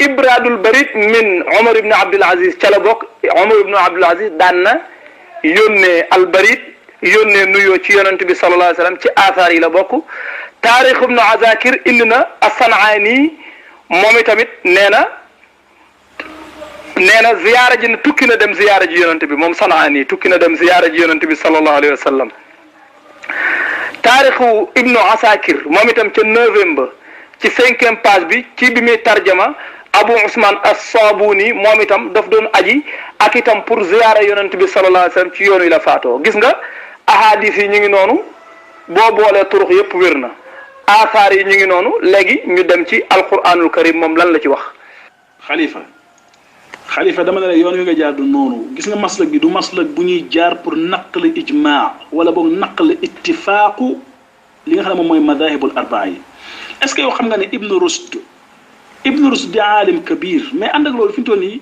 ibradul barid min Omar ibn Abdul Aziz ca la bokk. Omar ibn Abdul Aziz daan na yónnee al barid yónnee nuyoo ci yonent bi sallallahu alayhi wa sallam ci asaar yi la bokk. taarix ibnu Azakir indi na as-San'aani moom itamit nee na ziyaara ji tukki na dem ziyaara ji yonent bi moom San'aani tukki na dem ziyaara ji yonent bi sallallahu alayhi wa sallam. taarixu ibnu Asakir moom itam ca 9e ba ci 5e page bi ci bi muy tarjama Abu Usman as-Sabuni moom itam daf doon aji ak itam pour ziyaara yonent bi sallallahu alayhi wa sallam ci yoon wi la faatoo. gis nga ahadis yi ñu ngi noonu boo boolee turux yëpp wér na asaar yi ñu ngi noonu léegi ñu dem ci alquranul karim moom lan la ci wax. xalifa dama ne la yoon wi nga jaar du noonu gis nga maslak bi du maslak bu ñuy jaar pour naqli ijmaa wala boog naqli ittifaaqu li nga xam ne moom mooy madahibul arbaa yi est-ce que yow xam nga ne Ibn Rushd di aalim kabir mais ànd ak loolu fi mu toll nii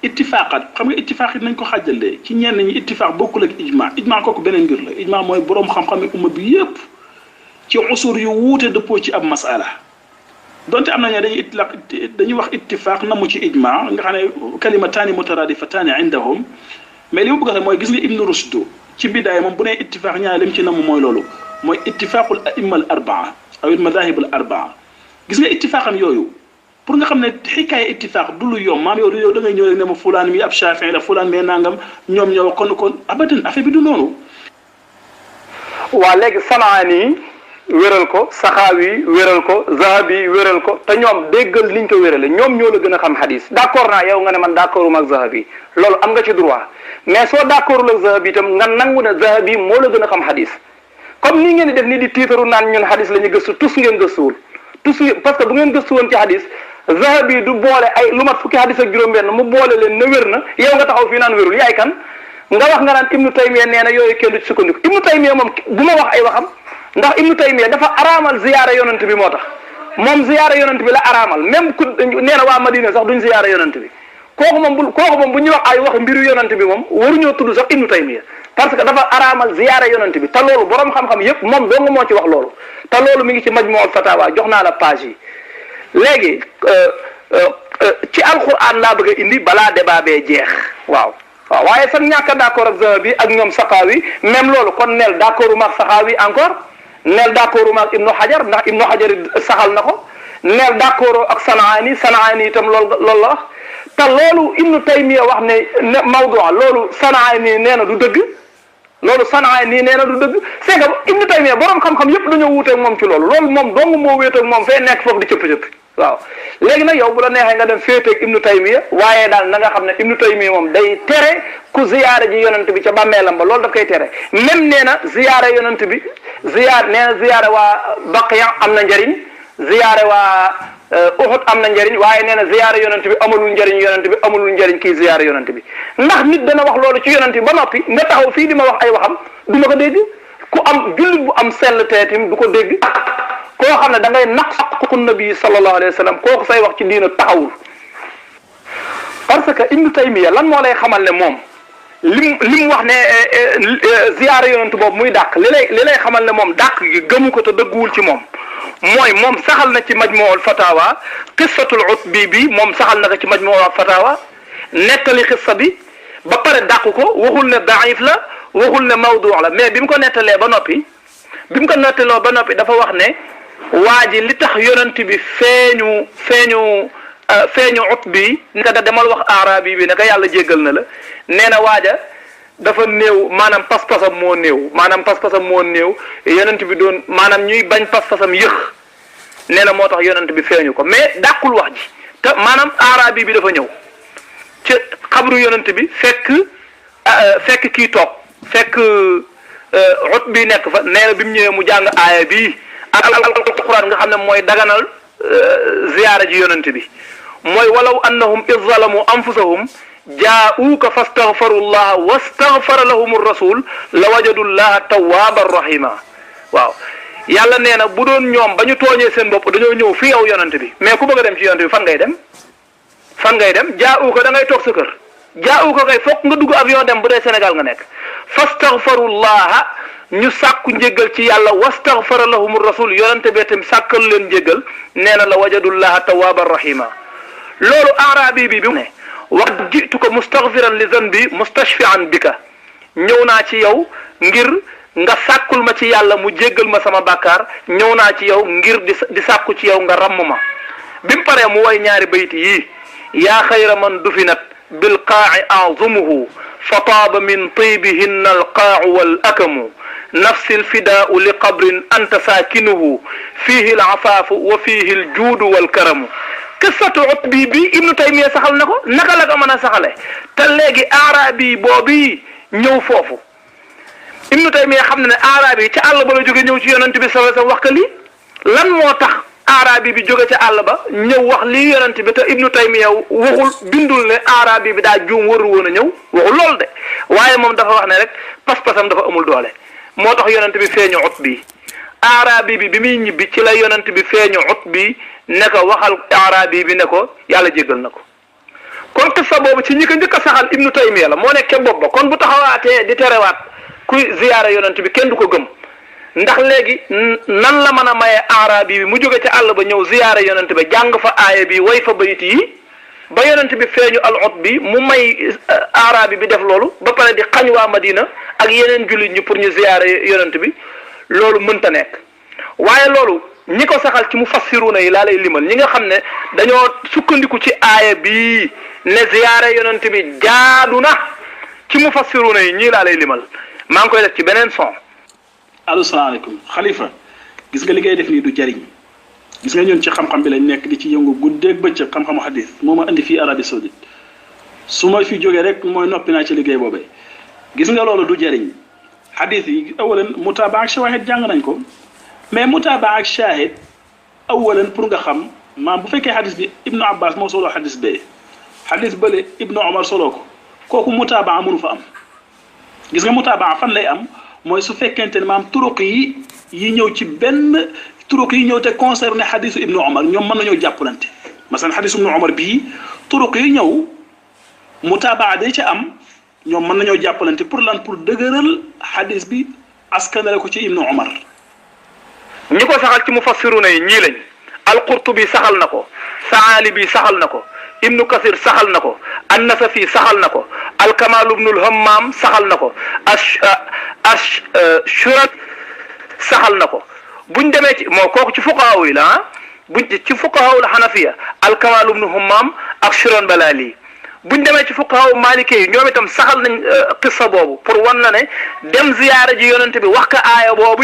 ittifaaqat xam nga ittifaaq it nañ ko xàjjalee ci ñenn ñi ittifaaq bokkul ak ijmaa kooku beneen mbir la ijmaa mooy boroom xam-xam yi umma bi yépp ci usur yu wuute dëppoo ci ab masala donte am nañu dañuy wax ittifaaq namu ci ijmaa nga xam ne kalimataani mutaraadifataani indahum mais li ma bëgg a wax mooy gis nga Ibn Rushd ci bidaaya moom bu nee ittifaaq ñaar lim ci namu mooy loolu mooy ittifaaqul a'imma al arbaa aw al madahib al arbaa gis nga ittifaaqam yooyu pour nga xam ne xikaaya ittifaaq du lu yomb maam yow da ngay ñëw rek ne ma fulaan mi ab Shaafi'i la fulaan mais nangam ñoom ñoo kon abadan affaire bi du noonu. waa léegi San'aani wéral ko Saxaawi wéral ko Zahabi wéral ko te ñoom déggal liñ ko wérale ñoom ñoo la gën a xam xadis d'accord naa yow nga ne man d'accorduma ak Zahabi loolu am nga ci droit mais soo d'accordul ak Zahabi itam nga nangu ne Zahabi moo la gën a xam xadis comme nii ngeen di def nii di tiitaru naan ñun xadis la ñu gëstu tus ngeen gëstuwul parce que bu ngeen gëstu woon ci xadis Zahabi du boole ay lu mat fukki xadis ak juróom-benn mu boole leen ne wér na yow nga taxaw fii naan wérul yaay kan nga wax nga naan Ibnu Taymiya nee na yooyu kenn du ci sukkandiku Ibnu Taymiya moom bu ma wax ay waxam ndax Ibnu Taymiya dafa araamal ziyaara yonent bi moo tax moom ziyaara yonent bi la araamal même ku nee na waa Madina sax duñ ziyaara yonent bi kooku moom bu ñuy wax ay wax mbiru yonent bi moom waruñoo tudd sax Ibnu Taymiya parce que dafa araamal ziyaara yonent bi te loolu borom xam-xam yépp moom dong moo ci wax loolu te loolu mi ngi ci Majmu'ul Fatawa jox naa la page yi léegi ci alquran laa bëgg a indi balaa débat bee jeex waaw waaye sax ñàkk a d'accord ak Zahabi ak ñoom Saxaawi même loolu kon neel d'accord ak Saxaawi encore neel d'accord ak Ibnu Hajar ndax Ibnu Hajar saxal na ko neel d'accord ak San'aani itam loolu la wax te loolu Ibnu Taymiya wax ne mawdu loolu San'aani nee na du dëgg loolu San'aani nee na du dëgg c'est que Ibnu Taymiya borom xam-xam yépp dañoo wuuteeg moom ci loolu moom dong moo wéeteeg moom fee nekk foofu di cëpp-cëpp waaw léegi nag yow bu la neexee nga dem féeteeg Ibnu Taymiya waaye daal na nga xam ne Ibnu Taymiya moom day tere ku ziyaara ji yonent bi ca bàmmeelam ba loolu daf koy tere même nee na ziyaara yonent bi ziyaara waa Baqiya am na njëriñ ziyaara waa Uhud am na njëriñ waaye nee na ziyaara yonent bi amulul njëriñ yonent bi amulul njëriñ kii ziyaara yonent bi ndax nit dana wax loolu ci yonent bi ba noppi nga taxaw fii di ma wax ay waxam du ma ko dégg ku am jullit bu am sell teetim du ko dégg koo xam ne da ngay naqu nabi sallallahu alayhi wa sallam kooku say wax ci diina taxawul parce que Ibnu Taymiya lan moo lay xamal ne moom lim wax ne ziyaara yonent boobu muy dàq li lay xamal ne moom dàq gi gëmu ko te dëgguwul ci moom mooy moom saxal na ci Majmu'ul Fatawa qissatul utbi bi moom saxal na ko ci Majmu'ul Fatawa nettali xissa bi ba pare dàq ko waxul ne daif la waxul ne mawdu la mais bi mu ko nettalee ba noppi dafa wax ne waa ji li tax yonent bi feeñu utbi ni ka demal wax arabi bi ne ka yàlla jéggal na la nee na waaja dafa néew maanaam pas-pasam moo néew yonent bi doon maanaam ñuy bañ pas-pasam yëx nee na moo tax yonent bi feeñu ko mais dàqul wax ji te maanaam arabi bi dafa ñëw ci xabru yonent bi fekk kii toog fekk utbi nekk fa nee na bi mu ñëwee mu jàng aaya bii ak alquran nga xam ne mooy daganal ziyaara ji yonent bi mooy walaw annahum id zalamu anfusahum jaa'uuka fastaghfaru llaha wastaghfara lahum rasul la wajadu llaha tawwaban rahima waaw yàlla nee na bu doon ñoom ba ñu tooñee seen bopp dañoo ñëw fi yow yonent bi mais ku bëgg a dem ci yonent bi fan ngay dem jaa'uuka da ngay toog sa kër jaa'uuka kay fokk nga dugg avion dem bu dee Sénégal nga nekk fastaghfarullaha ñu sàkku njéggal ci yàlla wastaghfara lahum rasul yonente bee tam sàkkal leen njéggal nee na la wajadullaha tawwaban rahima loolu arabi bi ne wax jituka mustaghfiran li zanbi mustashfian bika ñëw naa ci yow ngir nga sàkkul ma ci yàlla mu jéggal ma sama bàkkaar ñëw naa ci yow ngir di sàkku ci yow nga ramm ma bi mu paree mu way ñaari bayt yii yaa xayra man dufinat bilqaaci azumuhu fa taaba min tibihinna alqaacu wal akamu nafsi alfidaau li qabrin anta saakinuhu fiihi alafaafu wa fiihi aljuudu walkaramu qissatu utbi bi ibnu taymiya saxal na ko naka la ko mën a saxale te léegi arabi boobu ñëw foofu ibnu taymiya xam ne ne arabi ca àll ba la jóge ñëw ci yonent bi sallallahu alayhi wasallam wax ka lii lan moo tax arabi bi jóge ca àll ba ñëw wax lii yonent bi te ibnu taymiya waxul bindul ne arabi bi daa juum waru woon a ñëw waxul loolu de waaye moom dafa wax ne rek pas-pasam dafa amul doole moo tax yonent bi feeñu utbi arabi bi muy ñibbi ci la yonent bi feeñu utbi ne ko waxal arabi bi ne ko yàlla jéggal na ko kon qissa boobu ci ñi ko njëkk a saxal ibnu taymiya la moo nekk ca bopp ba kon bu taxawaatee di terewaat kuy ziyaara yonent bi kenn du ko gëm ndax léegi nan la mën a maye arabi bi mu jóge ca àll ba ñëw ziyaara yonent bi jàng fa aaya bi way fa bayit yi ba yonent bi feeñu al utbi mu may arabi bi def loolu ba pare di xañ waa Madina ak yeneen jullit ñi pour ñu ziyaara yonent bi loolu mënta nekk waaye loolu ñi ko saxal ci mufassiruna yi laa lay limal ñi nga xam ne dañoo sukkandiku ci aaya bi ne ziyaara yonent bi jaadu na ci mufassiruna yi ñii laa lay limal maa ngi koy def ci beneen son. allo salaamaaleykum xalifa gis nga li ngay def nii du jariñ gis nga ñun ci xam-xam bi lañ nekk di ci yëngu guddeeg bëccëg xam-xamu xadis moo ma indi fii Arabie Saoudite su ma fi jógee rek mooy noppi naa ci liggéey boobee gis nga loolu du jariñ xadis yi awalan mutaaba ak shahid jàng nañ ko mais mutaaba ak shahid awalan pour nga xam maam bu fekkee xadis bi Ibnu Abbas moo soloo xadis bee xadis bële Ibnu Omar soloo ko kooku mutaaba mënu fa am gis nga mutaaba fan lay am mooy su fekkente ne maam turuq yi ñëw ci benn turuq yi ñëw te concerné xadisu Ibnu Omar ñoom mën nañoo jàppalante masalan xadisu Ibnu Omar bii turuq yi ñëw mutaaba day ca am ñoom mën nañoo jàppalante pour lan pour dëgëral xadis bi askanale ko ci Ibnu Omar. ñi ko saxal ci mufassiruna yi ñii lañ al-Qurtubi saxal na ko Saalibi saxal na ko Ibnu Kasir saxal na ko an-Nasafi saxal na ko al-Kamal ibnul Hammam saxal na ko Shurat saxal na ko buñ demee ci moo kooku ci fuqahaa yi la ah buñ ci fuqahaa la Hanafiya al-Kamal ibnu Hammam ak Shuran Balali buñ demee ci fuqahaa Maliki yi ñoom itam saxal nañ qissa boobu pour wan la ne dem ziyaara ji yonent bi wax ko aaya boobu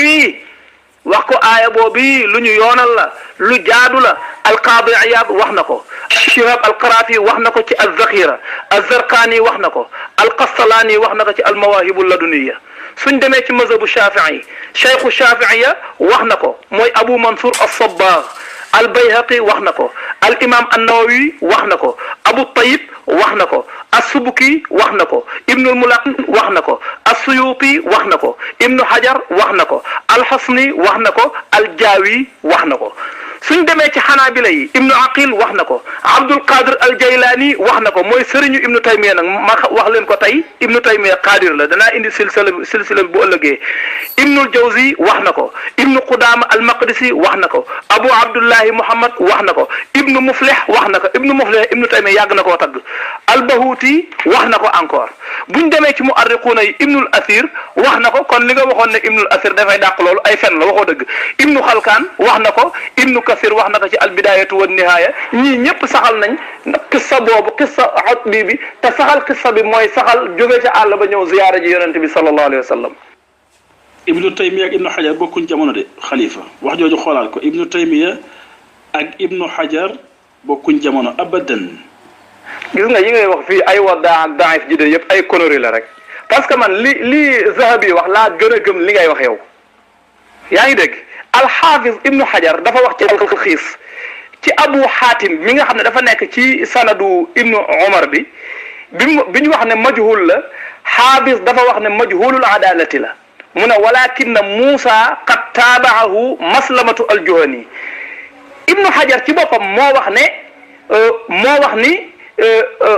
wax ko aaya boobu lu ñu yoonal la lu jaadu la alqaadi Iyaad wax na ko Shihab alqaraafi wax na ko ci az-Zakhira az-Zarqaani wax na ko alqastalaani wax na ko ci almawaahibu laduniya suñ demee ci mazhabu Shaafi'i cheikhu Shaafi'iya wax na ko mooy Abu Mansour as-Sabbagh al-Bayhaqi wax na ko al imam an-Nawawi wax na ko Abu Tayyib wax na ko as-Subki wax na ko Ibnul Mulaqin wax na ko as-Suyuti wax na ko Ibnu Hajar wax na ko al-Hasni wax na ko al-Jaawi wax na ko suñ demee ci Xanaabila yi Ibnu Aqil wax na ko Abdul Qadir al-Jaylaani wax na ko mooy sëriñu Ibnu Taymiya nag ma wax leen ko tey Ibnu Taymiya Qadir la danaa indi silsila bu ëllëgee Ibnul Jawzi wax na ko Ibnu Qudaama al-Maqdisi wax na ko Abu Abdullahi Muhammad wax na ko Ibnu Muflih wax na ko Ibnu Muflih Ibnu Taymiya yàgg na koo tagg al-Bahuti wax na ko encore buñ demee ci mu'arriquuna yi Ibnul Asir wax na ko kon li nga waxoon ne Ibnul Asir dafay dàq loolu ay fen la waxoo dëgg Ibnu Xalkaan wax na ko Ibnu Kasir wax na ko ci al-Bidaayatu wan Nihaaya ñii ñëpp saxal nañ qissa boobu qissa Utbi bi te saxal qissa bi mooy saxal jóge ca àll ba ñëw ziyaara ji yonent bi sallallahu alayhi wa sallam. Ibnu Taymiya ak Ibnu Hajar bokkuñ jamono de xalifa wax jooju xoolaal ko Ibnu Taymiya ak Ibnu Hajar bokkuñ jamono abadan. gis nga yi ngay wax fii ay waddaa ak daif ji de yëpp ay conneries la rek parce que man li Zahabi wax laa gën a gëm li ngay wax yow yaa ngi dégg al-Hafiz Ibnu Hajar dafa wax ci al-Talxiis ci Abu Hatim mi nga xam ne dafa nekk ci sanadu Ibnu Umar bi bi ñu wax ne majhul la Hafiz dafa wax ne majhulul adalati la mu ne walakinna Muusa qad taabaahu Maslamatu al-Juhani Ibnu Hajar ci boppam moo wax ni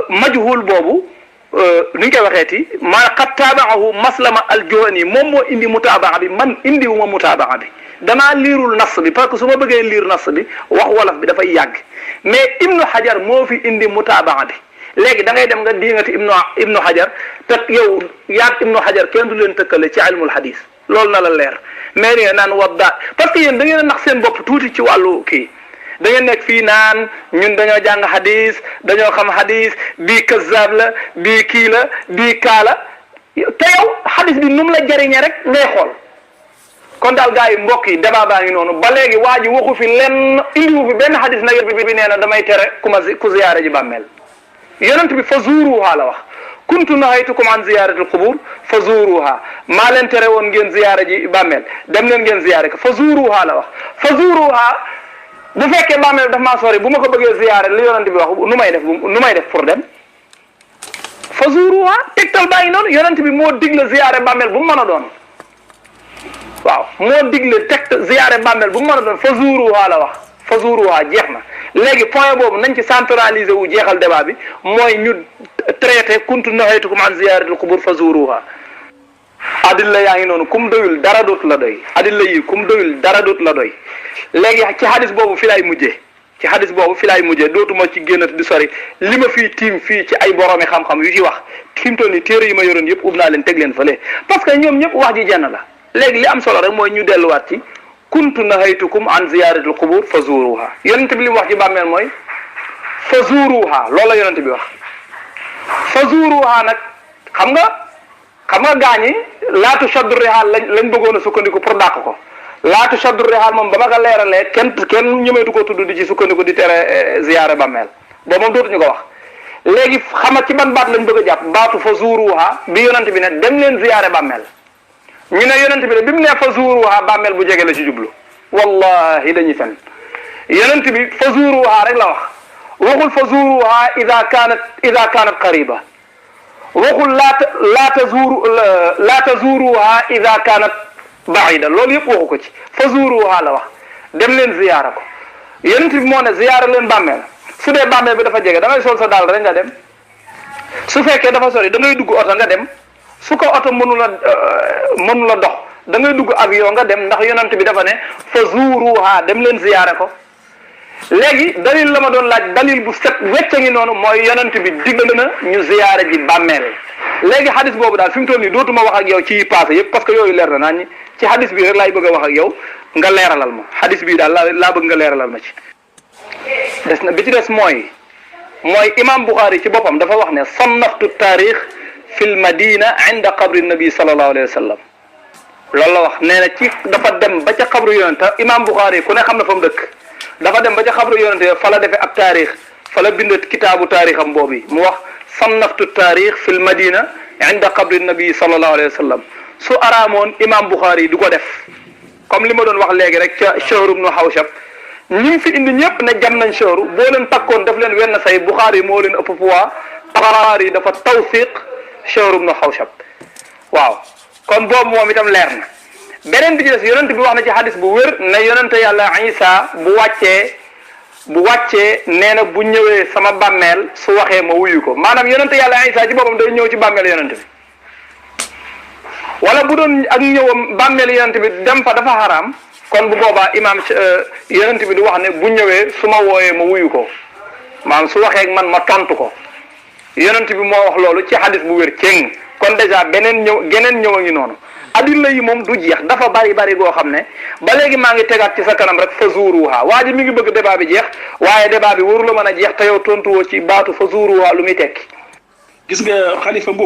majhul boobu ni ñu koy waxeeti maa qad taabaahu maslama al-Juhani moom moo indi mutaabaa bi man indiwuma mutaabaa bi damaa liirul nas bi parce que su ma bëggee liir nas bi wax wolof bi dafay yàgg mais Ibnu Hajar moo fi indi mutaabaa bi léegi da ngay dem nga diingati Ibnu Hajar te yow yaag Ibnu Hajar kenn du leen tëkkale ci ilmul hadis loolu na la leer mais ngeen naan wadda parce que yéen da ngeen a nax seen bopp tuuti ci wàllu kii da ngeen nekk fii naan ñun dañoo jàng hadis dañoo xam hadis bii kazaab la bii kii la bii kaa la te yow hadis bi nu mu la jëriñee rek ngay xool kon daal gars yi mbokk yi débat baa ngi noonu ba léegi waa ji waxu fi lenn indiwu fi benn hadis nag bi nee na damay tere ku ziyaare ji bàmmeel yonent bi fa zuuruha la wax kuntu nahaytukum an ziyaratil qubur fa zuuruha maa leen tere woon ngeen ziyaare ji bàmmeel dem leen ngeen ziyaare ko fa zuuruha la wax fa zuuruha bu fekkee bàmmeel daf maa sori bu ma ko bëggee ziyaare li yonent bi wax nu may def pour dem fa zuuruha tegtal baa ngi noonu yonent bi moo digle ziyaare bàmmeel bu mu mën a doon waaw moo digle ziyaare bàmmeel bu mu mën a doon fa zuuruha la wax fa zuuruha jeex na léegi point boobu nañ ci centraliser wu jeexal débat bi mooy ñu traité kuntu nahaytukum an ziyaratil qubur fa zuuruha adilla yaa ngi noonu kum doyul dara doot la doy adilla yi kum doyul dara doot la doy léegi ci hadis boobu fi laay mujjee dootuma ci génnati di sori li ma fii tiim fii ci ay boroomi xam-xam yu ci wax fi mu toll nii téere yi ma yoroon yëpp ub naa leen teg leen fële parce que ñoom ñëpp wax ji jenn la léegi li am solo rek mooy ñu delluwaat ci kuntu nahaytukum an ziyaratil qubur fa zuruha yonent bi li mu wax ci bàmmeel mooy fa zuruha loolu la yonent bi wax fa zuruha nag xam nga gaañi laatu shaddu rihaal lañ bëggoon a sukkandiku pour dàq ko laatu shaddu rihaal moom ba ma ko leeralee kenn ñëmeetu ko tudd di ci sukkandiku di tere ziyaare bàmmeel boobu moom dootuñu ko wax léegi xama ci ban baat lañ bëgg a jàpp baatu fa zuruha bi yonent bi ne dem leen ziyaare bàmmeel ñu ne yonent bi ne bi mu ne fa zuuruha bàmmeel bu jege la ci jublu wallahi dañuy fen yonent bi fa zuuruha rek la wax waxul fa zuuruha ida kaanat qariba waxul laata zuuruha ida kaanat baida loolu yëpp waxu ko ci fa zuuruha la wax dem leen ziyaara ko yonent bi moo ne ziyaara leen bàmmeel su dee bàmmeel bi dafa jege da ngay sol sa daal rek nga dem su fekkee dafa sori da ngay dugg oto nga dem su ko oto mënu la dox da ngay dugg avion nga dem ndax yonent bi dafa ne fa zuuruha dem leen ziyaare ko léegi dalil la ma doon laaj dalil bu set wecc ngi noonu mooy yonent bi digle na ñu ziyaare ji bàmmeel léegi hadis boobu daal fi mu toll nii dootuma wax ak yow ci passé yëpp parce que yooyu leer na naa ñi ci hadis bii rek laay bëgg a wax ak yow nga leeralal ma hadis bii daal laa bëgg nga leeralal ma ci des na bi ci des mooy imam Bukhari ci boppam dafa wax ne sannaftu taarix fil madina inda qabri nabi sallallahu alayhi wa sallam loolu la wax nee na ci dafa dem ba ca xabru yonente imam Bukhari ku ne xam na fa mu dëkk dafa dem ba ca xabru yonente fa la defee ab taarix fa la bind kitaabu taarixam boobu mu wax sannaftu taarix fil madina inda qabri nabi sallallahu alayhi wa sallam su araamoon imam Bukhari du ko def comme li ma doon wax léegi rek ca Shahr ibn Hawshab ñi fi indi ñëpp ne jam nañ Shahr boo leen takkoon daf leen wenn say Bukhari moo leen ëpp poids Bukhari dafa tawfiq Shahr ibn Hawshab waaw kon boobu moom itam leer na beneen bi ci des yonent bi wax na ci hadis bu wér ne yonente yàlla Isa bu wàccee nee na bu ñëwee sama bàmmeel su waxee ma wuyu ko maanaam yonente yàlla Isa ci boppam day ñëw ci bàmmeel yonent bi wala bu doon ak ñëwam bàmmeel yonent bi dem fa dafa xaraam kon bu boobaa imaam yonent bi du wax ne bu ñëwee su ma wooyee ma wuyu ko maanaam su waxee ak man ma tontu ko yonent bi moo wax loolu ci hadis bu wér cëng kon dèjà geneen ñëw a ngi noonu adilla yi moom du jeex dafa bari goo xam ne ba léegi maa ngi tegaat ci sa kanam rek fa zuuruha waa ji mi ngi bëgg débat bi jeex waaye débat bi waru la mën a jeex te yow tontuwoo ci baatu fa zuuruha lu muy tekki gis nga Xalifa Mbuub